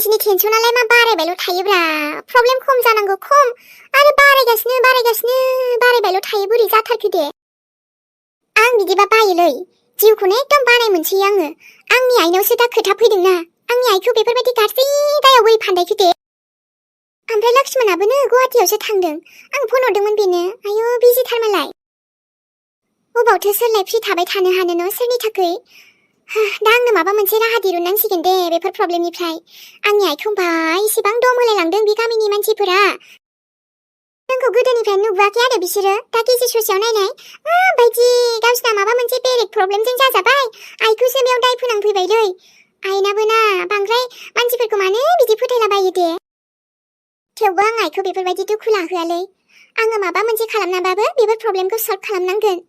मानसिनि टेनसनालाय मा बारायबायल' थायोब्रा प्रब्लेम खम जानांगौ खम आरो बारायबायल' थायो बोरै जाथारखो दे आं बिदिबा बायोलै जिउखौनो एकदम बानाय मोनसै आङो आंनि आइनावसो दा खोथा फैदोंना आंनि आइखौ बेफोरबायदि गाज्रि दायाव बोरै फान्दायखो दे ओमफ्राय लक्ष्मणाबो गुवाहाटीयावसो थांदों आं फन हरदोंमोन बेनो आयौ बिजिथार मालाय अबावथो सोरलाय फ्रि थाबाय थानो हानो न' सोरनि थाखाय दा आंनो माबा मोनसे राहा दिरुननांसिगोन दे बेफोर प्रब्लेमनिफ्राय आंनि आइखौ इसेबां दम होलायलांदों बे गामिनि मानसिफोरा जोंखौ गोदोनिफ्रायनो नुबोआखै आरो बिसोरो दा गेजेर ससेयाव नायनाय माबायदि गावसिना माबा मोनसे बेलेग प्रब्लेमजों जाजाबाय आइखौसो बेयाव दाय फोनांफैबायलै आइनाबो ना बांद्राय मानसिफोरखौ मानो बिदि फोथायलाबायो दे थेवबो आं आइखौ बेफोरबायदि दुखु लाहोआलै आङो माबा मोनसे खालामनाबाबो बेफोर प्रब्लेमखौ सल्भ खालामनांगोन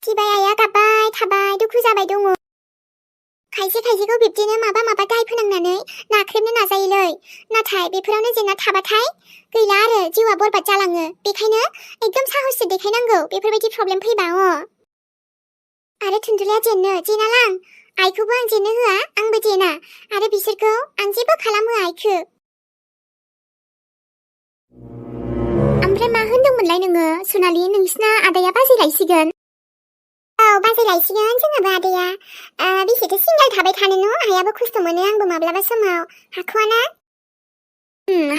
सिबाय आइया गाबबाय थाबाय दुखु जाबाय दङ खायसेखौ बिब्दिनो माबा दाय फोनांनानै नाख्रेबनो नाजायोलै नाथाय बेफोरावनो जेनना थाबाथाय गैला आरो जिउआ बरबाद जालाङो बेखायनो एकदम साहससो देखायनांगौ बेफोरबायदि प्रब्लेम फैबा आरो थुनजुलाया जेनालां आइखौबो आं जेननो होआ आंबो जेना आरो बिसोरखौ आं जेबो खालामहोआ आइखौ ओमफ्राय मा होनदोंमोनलाय नोङो सनालि नोंसिना आदाया बाजै लायसिगोन बाजै लायसिगोन जोंहाबो आदाया बेसेथो सिंगेल थाबाय थानो न' आइयाबो खस्थ' मोनो आंबो माब्लाबा समाव हाख'वाना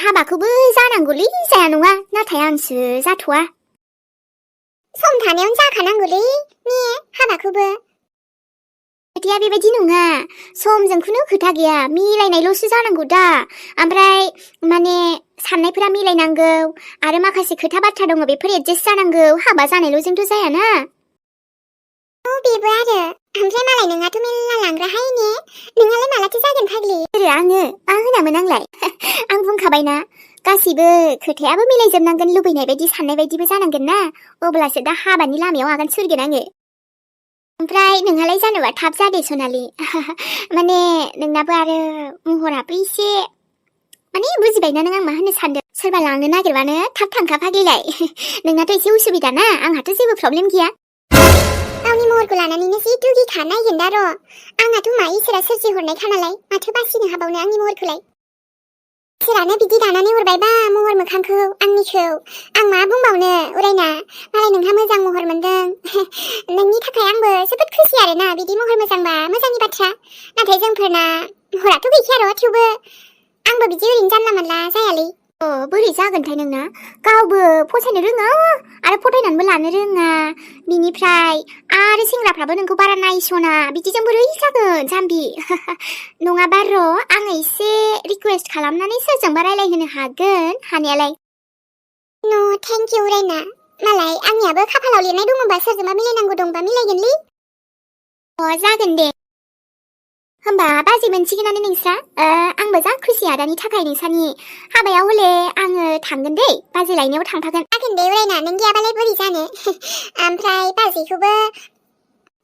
हाबाखौबो जानांगौलै जाया नङा नाथाय आंसो जाथ'वा सम थानायावनो जाखानांगौलै ने हाबाखौबो खोथाया बेबायदि नङा समजों खुनु खोथा गैया मिलायनायल'सो जानांगौ दा ओमफ्राय माने साननायफोरा मिलायनांगौ आरो माखासे खोथा बाथ्रा दङ बेफोर एडजास्ट जानांगौ हाबा जानायल'जोंथ' जायाना बेबो आरो ओमफ्राय मालाय नोंहाथ' मेल्ला लांग्रा हाय ने नोंहालाय मालाथो जागोन फाग्लि आङो मा होनामोन आंलाय आं बुंखाबायना गासिबो खोथायाबो मिलायजोबनांगोन लुबैनाय बायदि साननाय बायदिबो जानांगोन ना अब्लासो दा हाबानि लामायाव आगान सुरगोन आङो ओमफ्राय नोंहालाय जानोबा थाब जादे सनालि माने नोंनाबो आरो महराबो एसे माने बुजिबायना नों आं मा होनो सानदों सोरबा लांनो नागिरबानो थाब थांखा फाग्लिलाय नोंनाथ' एसे उसुबिदा ना आंहाथ' जेबो प्रब्लेम गैया गावनि महरखौ लानानैनो जि दुगिखा नायगोन दा र' आंहाथ' मा इसोरा सोरजिहरनायखा नालाय माथो बासिनो हाबावनो आंनि महरखौलाय इसोरानो बिदि दानानै हरबायबा महर मोखांखौ आंनिखौ आं मा बुंबावनो उरायना मालाय नोंहा मोजां महर मोनदों नोंनि थाखाय आंबो जोबोद खुसि आरोना बिदि महर मोजांबा मोजांनि बाथ्रा नाथाय जोंफोरना महराथ' गैखाया र' थेवबो आंबो बिदि ओरैनो जानला मोनला जायालै बोरै जागोनथाय नोंना गावबो फसायनो रोङा आरो फोथायनानैबो लानो रोङा बिनिफ्राय आरो सेंग्राफ्राबो नोंखौ बारा नायसना बिदिजों बोरै जागोन जाम्बि नङाबा र' आङो एसे रिकुवेस्ट खालामनानै सोरजोंबा रायलायहोनो हागोन हानायालाय थेंक इउ रायना मालाय आंनियाबो खाफालाव लिरनाय दङबा सोरजोंबा मिलायनांगौ दंबा मिलायगोनलै जागोन दे होमबा बाजै मोनसिगोनानो नोंस्रा आंबो जा खुसि आदानि थाखाय नोंसानि हाबायाव हले आङो थांगोन दै बाजै लायनायाव थांफागोन जागोन दे उरायना नों गैयाबालाय बोरै जानो ओमफ्राय बाजैखौबो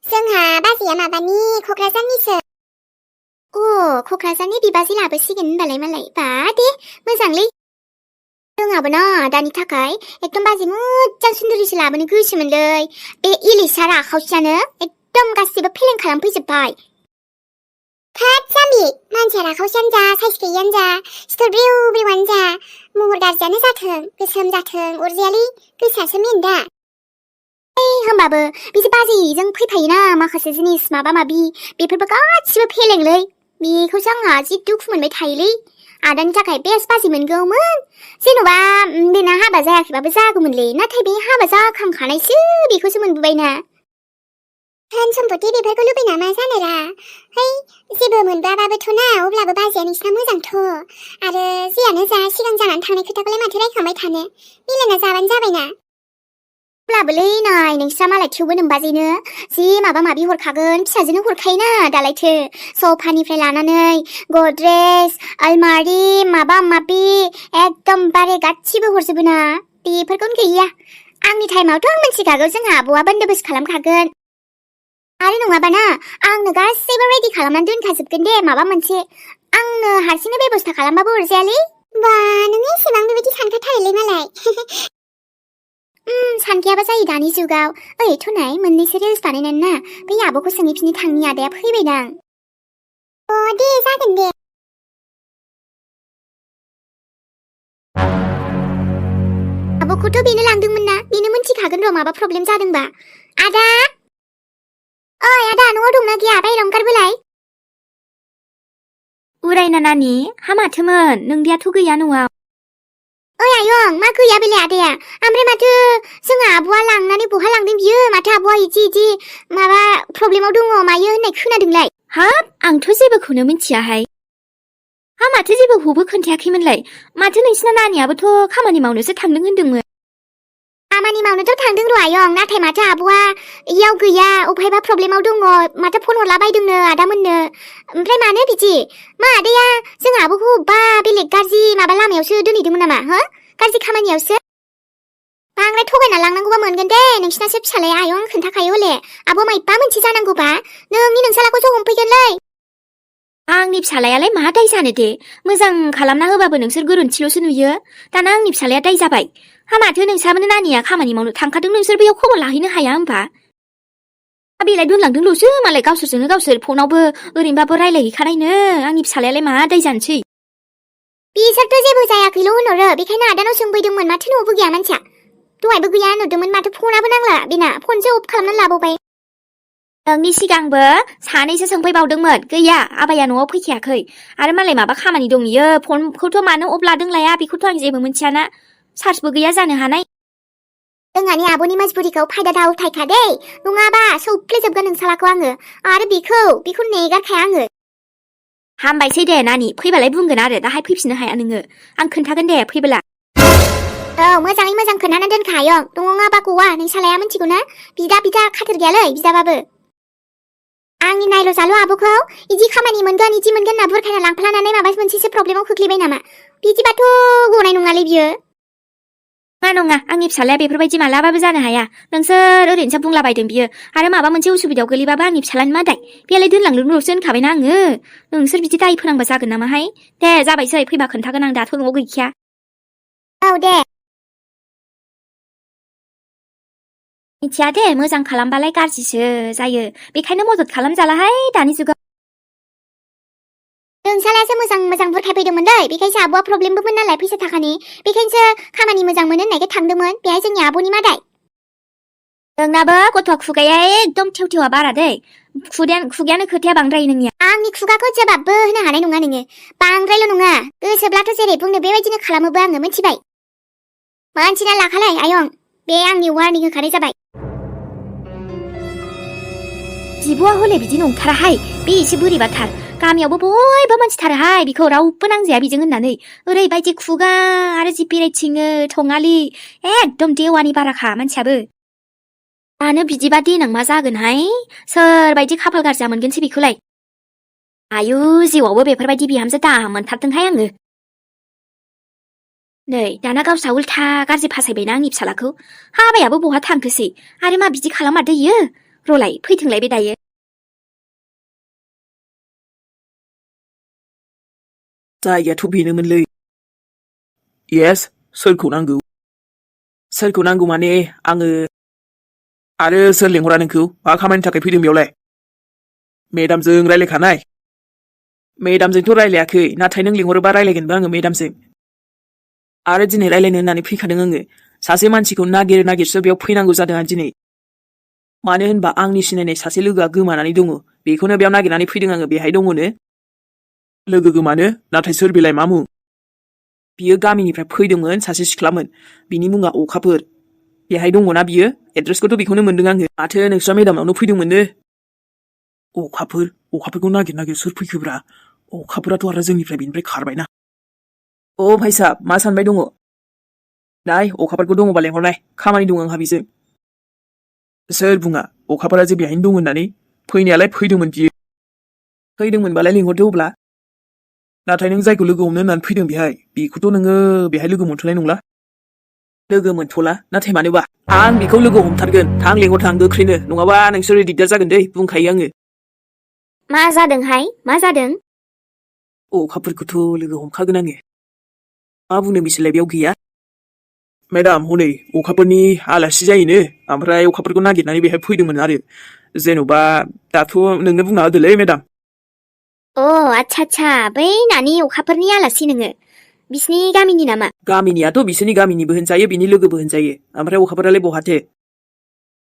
जोंहा बाजैया माबानि क'क्राझारनिसो क'क्राझारनि बिबाजै लाबोसिगोन होनबालाय मालाय बा दे मोजांलै जोंहाबो ना दानि थाखाय एकदम बाजै मोजां सुन्दुरिसो लाबोनो गोसोमोनलै बे इलिसा राखावसियानो एकदम गासिबो फेलें खालामफैजोब्बाय थाब जाम्बि मानसिया राखावसियानो जा साइस गैयियानो जा सिथर ब्रेव ब्रेवानो जा महर गाज्रियानो जाथों गोसोम जाथों अरजायालै गोसोआसो मेन दा होमबाबो बिदि बाजैजों फैफायोना माखासे जिनिस माबा माबि बेफोरबो गासिबो फेलेंलै बेखौसो आंहा जि दुखु मोनबाय थायोलै आदानि थाखाय बेस्ट बाजै मोनगौमोन जेन'बा बेना हाबा जायाखैबाबो जागौमोनलै नाथाय बे हाबा जाखांखानायसो बेखौसो मोनबोबायना धोन सम्पति बेफोरखौ लुबैना मा जानोरा जेबो मोनबाबाबोथ' ना अब्लाबो बाजैया नोंसिना मोजांथ' आरो जेयानो जा सिगां जानानै थांनाय खोथाखौलाय माथो रायखांबाय थानो मिलायना जाबानो जाबायना अब्लाबोलै नाय नोंस्रा मालाय थेवबो नोमबाजैनो जि माबा माबि हरखागोन फिसाजोनो हरखायोना दालायथो सफानिफ्राय लानानै गद्रेज आलमारि माबा माबि एकदमबारे गासिबो हरजोबो ना बेफोरखौनो गैया आंनि टाइमावथ' आं मिथिखागौ जोंहा आब'आ बन्दोबस्त खालामखागोन आरो नङाबाना आंनो गासैबो रेडि खालामनानै दोनखाजोबगोन दे माबा मोनसे आंनो हारसिंनो बेबस्था खालामबाबो अरजायालै बा नों एसेबां बेबायदि सानखाथारोलै मालाय सानखायाबा जायो दानि जुगाव ओइ थुनाय मोननैसो रिल्स बानायनानै ना बै आब'खौ सोंहैफिननो थांनि आदाया फैबायदां दे जागोन दे न'खौथ' बेनो लांदोंमोन ना बेनो मिन्थिखागोन र' माबा प्रब्लेम जादोंबा आदा ओइ आदा न'आव दंना गैया बायहेरायाव ओंखारबोलाय उरायना नानि हामाथोमोन नोंदियाथ' गैया न'आव ओइ आयं मा गैया बेलाय आदाया ओमफ्राय माथो जोंहा आब'आ लांनानै बहा लांदों बियो माथो आब'आ इदि माबा प्रब्लेमाव दङ मायो होननाय खोनादोंलाय हाब आंथ' जेबोखौनो मिथियाहाय माथो जेबोखौबो खोन्थायाखैमोनलाय माथो नोंसिना नानियाबोथ' खामानि मावनोसो थांदों होन्दोंमोन खामानि मावनोथ' थांदों र' आयं नाथाय माथो आब'आ इयाव गैया अबहायबा प्रब्लेमाव दङ माथो फन हरलाबायदोंनो आदामोननो ओमफ्राय मानो बिदि मा आदाया जों आब'खौ अबबा बेलेग गाज्रि माबा लामायावसो दोनहैदोंमोन नामा हो गाज्रि खामानियावसो बांद्राय थगायना लांनांगौबा मोनगोन दे नोंसिनासो फिसालाया आयं खोन्थाखायो हले आब' माइबा मोनसे जानांगौबा नोंसालाखौसो हमफैगोनलै आंनि फिसालायालाय मा दाय जानो दे मोजां खालामना होबाबो नोंसोर गोरोन्थिल'सो नुयो दाना आंनि फिसालाया दाय जाबाय माथो नोंसाबोनो नानिया खामानि मावनो थांखादों नोंसोर बेयाव खबर लाहैनो हाया होमबा बेलाय दोनलांदोंल'सो मालाय गावसोरजोंनो गावसोर फनावबो ओरैनोबाबो रायलायहैखानायनो आंनि फिसालायालाय मा दाय जानोसै बिसोरथ' जेबो जायाखैल' होनहरो बेखायनो आदानाव सोंफैदोंमोन माथो न'आवबो गैया मानसिया दहायबो गैया नुदोंमोन माथो फनाबो नांला बेना फनसो अफ खालामनानै लाबावबाय नोंनि सिगांबो सानैसो सोंफैबावदोंमोन गैया आबाया न'आव फैखायाखै आरो मालाय माबा खामानि दं इयो फनखौथ' मानो अफ लादों लाया बेखौथ' आं जेबो मिथियाना चार्जबो गैया जानो हानाय जोंहानि आब'नि मजबुरिखौ फायदा दा उथायखा दै नङाबा सौफ्लेजोबगोन नोंसालाखौ आङो आरो बेखौ नेगारखाया आङो हामबायसै दे नानि फैबालाय बुंगोन आरो दाहाय फैफिननो हाया नोङो आं खोन्थागोन दे फैबोला औ मोजाङै मोजां खोन्थाना दोनखा आयं नङाबा गवा नोंसालाया मिथिगौ ना बिदा खाथार गैयालै बिदाबाबो आंनि नायल' जाल' आब'खौ इदि खामानि मोनगोन इदि मोनगोन ना बुरखायना लांफ्लानानै माबा मोनसेसो प्रब्लेमाव खोख्लैबाय नामा बिदिबाथ' गनाय नङालै बियो नङा आंनि फिसालाया बेफोरबायदि मालाबाबो जानो हाया नोंसोर ओरैनोसो बुंलाबायदों बियो आरो माबा मोनसे उसुबिदायाव गोलैबाबो आंनि फिसालानि मा दाय बेलाय दोनलांदोंल'सो होनखाबायना आङो नोंसोर बिदि दाय फोनांबा जागोन नामाहाय दे जाबायसै फैबा खोन्थागोन आं दाथ' न'आव गैखाया औ दे मिथिया दे मोजां खालामबालाय गाज्रिसो जायो बेखायनो मदद खालामजालाहाय दानि जुगाव नोंसालासो मोजां बुरखायफैदोंमोन दै बेखायसो आब'आ प्रब्लेमबोमोन नालाय फैसा थाखानि बेखायनोसो खामानि मोजां मोनो होननायखाय थांदोंमोन बेहाय जोंनि आब'नि मा दाय नोंनाबो गथ' खुगाया एकदम थेवथेवा बारा दै खुगायानो खोथाया बांद्राय नोंनिया आंनि खुगाखौ जबाबबो होनो हानाय नङा नोङो बांद्रायल' नङा गोसोब्लाथ' जेरै बुंनो बेबायदिनो खालामोबो आङो मिथिबाय मोनथिना लाखालाय आयं बे आंनि वार्निं होखानाय जाबाय जिबुआ हले बिदि नंथाराहाय बे एसे बोरैबाथार गामियावबो बयबो मिथिथारोहाय बेखौ रावबो नांजाया बेजों होननानै ओरैबायदि खुगा आरो जि बेरायथिङो थङालि एकदम देवानि बाराखा मानसियाबो मानो बिदिबा देनां मा जागोनहाय सोरबायदि खाफाल गाज्रिया मोनगोनसै बेखौलाय आयु जिउआवबो बेफोरबायदि बिहामजो दा मोनथारथोंहाय आङो नै दाना गावस्रा उल्था गाज्रि फासायबायना आंनि फिसालाखौ हाबायाबो बहा थांथोसै आरो मा बिदि खालामारदो इयो रलाय फैथोंलाय बे दायो जायगायाथ' बेनोमोनलै येस सोरखौ नांगौ माने आङो आरो सोर लेंहरा नोंखौ मा खामानिनि थाखाय फैदों बेयावलाय मेडामजों रायलायखानाय मेडामजोंथ' रायलायाखै नाथाय नों लेंहरोबा रायलायगोनबो आङो मेडामजों आरो दिनै रायलायनो होननानै फैखादों आङो सासे मानसिखौ नागिरसो बेयाव फैनांगौ जादों आं दिनै मानो होनबा आंनि सिनायनाय सासे लोगोआ गोमानानै दङ बेखौनो बेयाव नागिरनानै फैदों आङो बेहाय दङनो लोगो गोमानो नाथाय सोर बेलाय मा मुं बियो गामिनिफ्राय फैदोंमोन सासे सिख्लामोन बिनि मुङा अखाफोर बेहाय दङना बियो एड्रेसखौथ' बेखौनो मोनदों आङो माथो नोंस्रा मेडामावनो फैदोंमोननो अखाफोरखौ नागिर सोर फैखोब्रा अखाफोराथ' आरो जोंनिफ्राय बेनिफ्राय खारबायना अ भाइसाब मा सानबाय दङ नाय अखाफोरखौ दङबा लेंहरनाय खामानि दं आंहा बेजों सोर बुङा अखाफोरा जे बेहायनो दं होननानै फैनायालाय फैदोंमोन बियो फैदोंमोनबालाय लिंहरदो अब्ला नाथाय नों जायखौ लोगो हमनो होननानै फैदों बेहाय बेखौथ' नोङो बेहाय लोगो मोनथ'नाय नंला लोगो मोनथ'ला नाथाय मानोबा आं बेखौ लोगो हमथारगोन थां लेंहरथां गोख्रैनो नङाबा नोंसोरो दिगदार जागोन दै बुंखायो आङो मा जादोंहाय मा जादों अखाफोरखौथ' लोगो हमखागोन आङो मा बुंनो बिसोरलाय बेयाव गैया मेडाम हनै अखाफोरनि आलासि जायोनो ओमफ्राय अखाफोरखौ नागिरनानै बेहाय फैदोंमोन आरो जेन'बा दाथ' नोंनो बुंना होदोलै मेडाम अ आच्छा बै नानि अखाफोरनि आलासि नोङो बिसिनि गामिनि नामा? गामिनियाथ' बिसोरनि गामिनिबो होनजायो बिनि लोगोबो होनजायो ओमफ्राय अखाफोरालाय बहाथो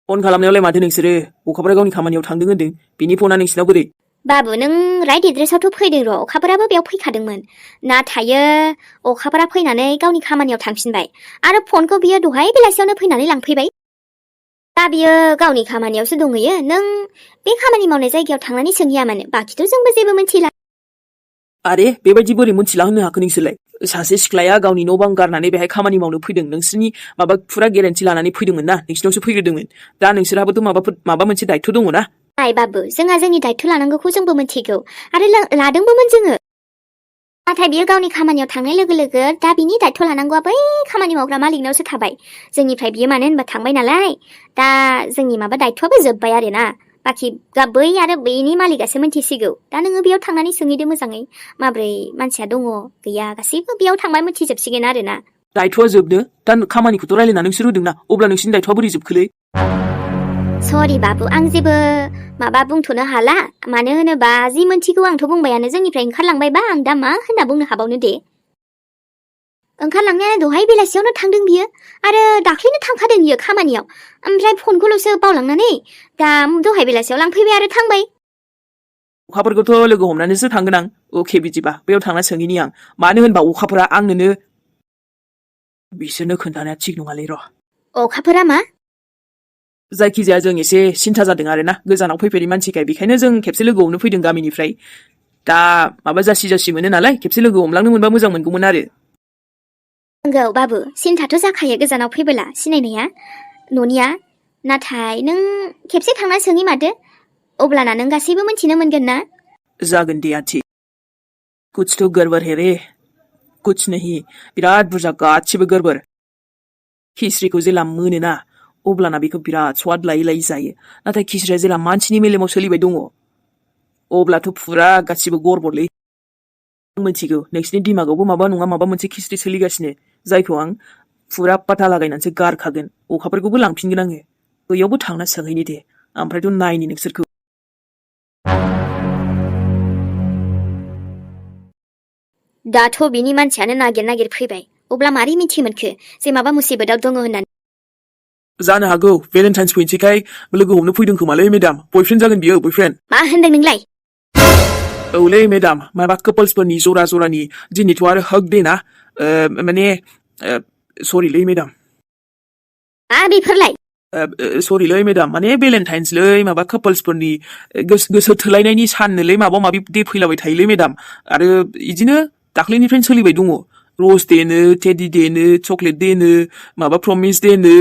फन खालामनायावलाय माथो नोंसोरो अखाफोरा गावनि खामानियाव थांदों होनदों बिनि फना नोंसिनाव बोरै बाबु नों राइट एड्रेसावथ' फैदों र' अखाफोराबो बेयाव फैखादोंमोन नाथायो अखाफोरा फैनानै गावनि खामानियाव थांफिनबाय आरो फनखौ बियो दहाय बेलासियावनो फैनानै लांफैबाय दा बियो गावनि खामानियावसो दंहैयो नों बे खामानि मावनाय जायगायाव थांनानै सोंहैया मानो बाखिथ' जोंबो जेबो मिथिला आरे बेबायदि बोरै मोनथिला होननो हाखो नोंसोरलाय सासे सिख्लाया गावनि न' बां गारनानै बेहाय खामानि मावनो फैदों नोंसोरनि माबा फुरा गेरेन्टि लानानै फैदोंमोन ना नोंसिनावसो फैग्रोदोंमोन दा नोंसोरहाबोथ' माबा मोनसे दायित्व दङ ना आइ बाबु जोंहा जोंनि दायित्व लानांगौखौ जोंबो मिथिगौ आरो लादोंबोमोन जोङो नाथाय बियो गावनि खामानियाव थांनाय लोगो लोगो दा बिनि दायित्व लानांगौआ बै खामानि मावग्रा मालिकनावसो थाबाय जोंनिफ्राय बियो मानो होनबा थांबाय नालाय दा जोंनि माबा दायित्वआबो जोब्बाय आरो ना बाखि बै आरो बैनि मालिकआसो मिथिसिगौ दा नोङो बेयाव थांनानै सोंहैदो मोजाङै माब्रै मानसिया दङ गैया गासैबो बेयाव थांबा मिथिजोबसिगोन आरो ना दायित्वआ जोबदो दा खामानिखौथ' रायलायना नोंसोर होदोंना अब्ला नोंसिनि दायित्वआ बोरै जोबखोलै सरि बाबु आं जेबो माबा बुंथ'नो हाला मानो होनोबा जि मोनथिगौ आंथ' बुंबायानो जोंनिफ्राय ओंखारलांबायबा आं दा मा होनना बुंनो हाबावनो दे ओंखारलांनाया दहाय बेलासियावनो थांदों बियो आरो दाख्लैनो थांखादों बियो खामानियाव ओमफ्राय फनखौल'सो बावलांनानै दा दहाय बेलासियाव लांफैबाय आरो थांबाय अखाफोरखौथ' लोगो हमनानैसो थांगोन आं अके बिदिबा बेयाव थांना सोंहैनि आं मानो होनबा अखाफोरा आंनोनो बिसोरनो खोन्थानाया थिग नङालै र' अखाफोरा मा जायखिजाया जों एसे सिन्था जादों आरोना गोजानाव फैफेरै मानसिखाय बेखायनो जों खेबसे लोगो हमनो फैदों गामिनिफ्राय दा माबा जासि मोनो नालाय खेबसे लोगो हमलांनो मोनबा मोजां मोनगौमोन आरो नंगौ बाबु सिन्थाथ' जाखायो गोजानाव फैबोला सिनायनाया न'निया नाथाय नों खेबसे थांना सोंहै मादो अब्लाना नों गासैबो मिथिनो मोनगोन ना जागोन दे आथि कुछ तो गड़बड़ है रे कुछ नहीं बिराद बुरजा गासिबो गड़बड़ खिस्रिखौ जेला मोनोना अब्लाना बेखौ बिराद स्वाद लायै जायो नाथाय खिस्रिया जेला मानसिनि मेलेमाव सोलिबाय दङ अब्लाथ' फुरा गासिबो गड़बड़लै मिथिगौ नोंसिनि दिमागावबो माबा नङा माबा मोनसे खिस्रि सोलिगासिनो जायखौ आं फुरा पाता लागायनानैसो गारखागोन अखाफोरखौबो लांफिनगोन आङो बैयावबो थांना सोंहैनि दे ओमफ्रायथ' नायनि नोंसोरखौ दाथ' बिनि मानसियानो नागिर फैबाय अब्ला मारै मिथिमोनखो जे माबा मुसिबतआव दङ होननानै जानो हागौ भेलेन्टाइन्स फैनोसैखाय लोगो हमनो फैदों खोमालै मेडाम बयफ्रेन्ड जागोन बियो बयफ्रेन्ड मा होनदों नोंलाय औलै मेडाम माबा कापल्सफोरनि जरानि दिनैथ' आरो हग दे ना माने सरिलै मेडाम बेफोरलाय सरिलै मेडाम माने भेलेन्टाइन्सलै माबा कापल्सफोरनि गोसो थोलायनायनि साननोलै माबा माबि दे फैलाबाय थायोलै मेडाम आरो इदिनो दाख्लैनिफ्रायनो सोलिबाय दङ रज देनो टेडि देनो चक्लेट देनो माबा प्रमिस देनो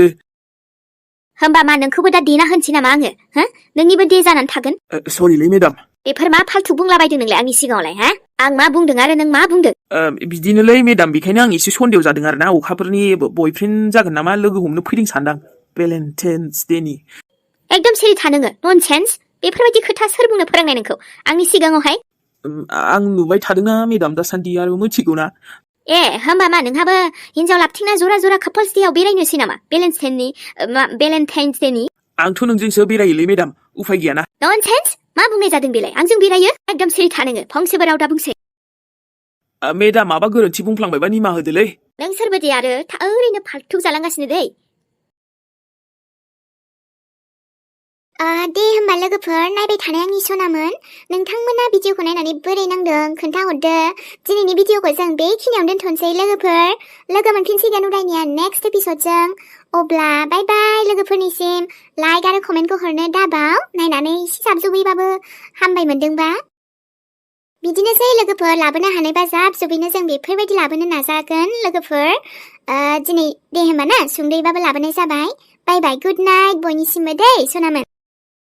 होमबा मा नोंखौबो दा देना होनसै नामा आङो हो नोंनिबो दे जानानै थागोन सरिलै मेडाम बेफोर मा फाल्थु बुंलाबायदों नोंलाय आंनि सिगाङावलाय हा आं मा बुंदों आरो नों मा बुंदों बिदिनोलै मेडाम बेखायनो आं एसे सन्देह जादों आरोना अखाफोरनि बयफ्रेन्ड जागोन नामा लोगो हमनो फैदों सानदां भेलेन्टाइन्स देनि एकदम सिरि था नोङो ननसेन्स बेफोरबायदि खोथा सोर बुंनो फोरोंनाय नोंखौ आंनि सिगाङावहाय आं नुबाय थादोंना मेडाम दासान्दि आरो मिथिगौना होमबा मा नोंहाबो हिन्जाव लाबथिंना जरा कापल्स देयाव बेरायनोसै नामा भेलेन्टाइन्स देनि आंथ' नोंजोंसो बेरायोलै मेडाम उफाय गैयाना ननसेन्स मा बुंनाय जादों बेलाय आंजों बेरायो एकदम सिरि था नोङो फंसेबो राव दा बुंसै मेडाम माबा गोरोन्थि बुंफ्लांबायबा निमाहा होदोलै नों सोरबादि आरो ओरैनो फाल्थु जालांगासिनो दै दे होमबा लोगोफोर नायबाय थानाय आंनि सनामोन नोंथांमोना भिडिअखौ नायनानै बोरै नांदों खोन्थाहरदो दिनैनि भिडिअखौ जों बेखिनियावनो दोनथ'नोसै लोगोफोर लोगो मोनफिनसिगोन उरायनिया नेक्स्ट एपिसडजों अब्ला बाय बाय लोगोफोरनिसिम लाइक आरो कमेन्टखौ हरनो दाबाव नायनानै सिसाबजुबैबाबो हामबाय मोनदोंबा बिदिनोसै लोगोफोर लाबोनो हानायबा जाब-जुबैनो जों बेफोरबायदि लाबोनो नाजागोन लोगोफोर दिनै दे होमबा ना सुंद'यैबाबो लाबोनाय जाबाय बाय बाय गुड नाइट बयनिसिमबो दै सनामोन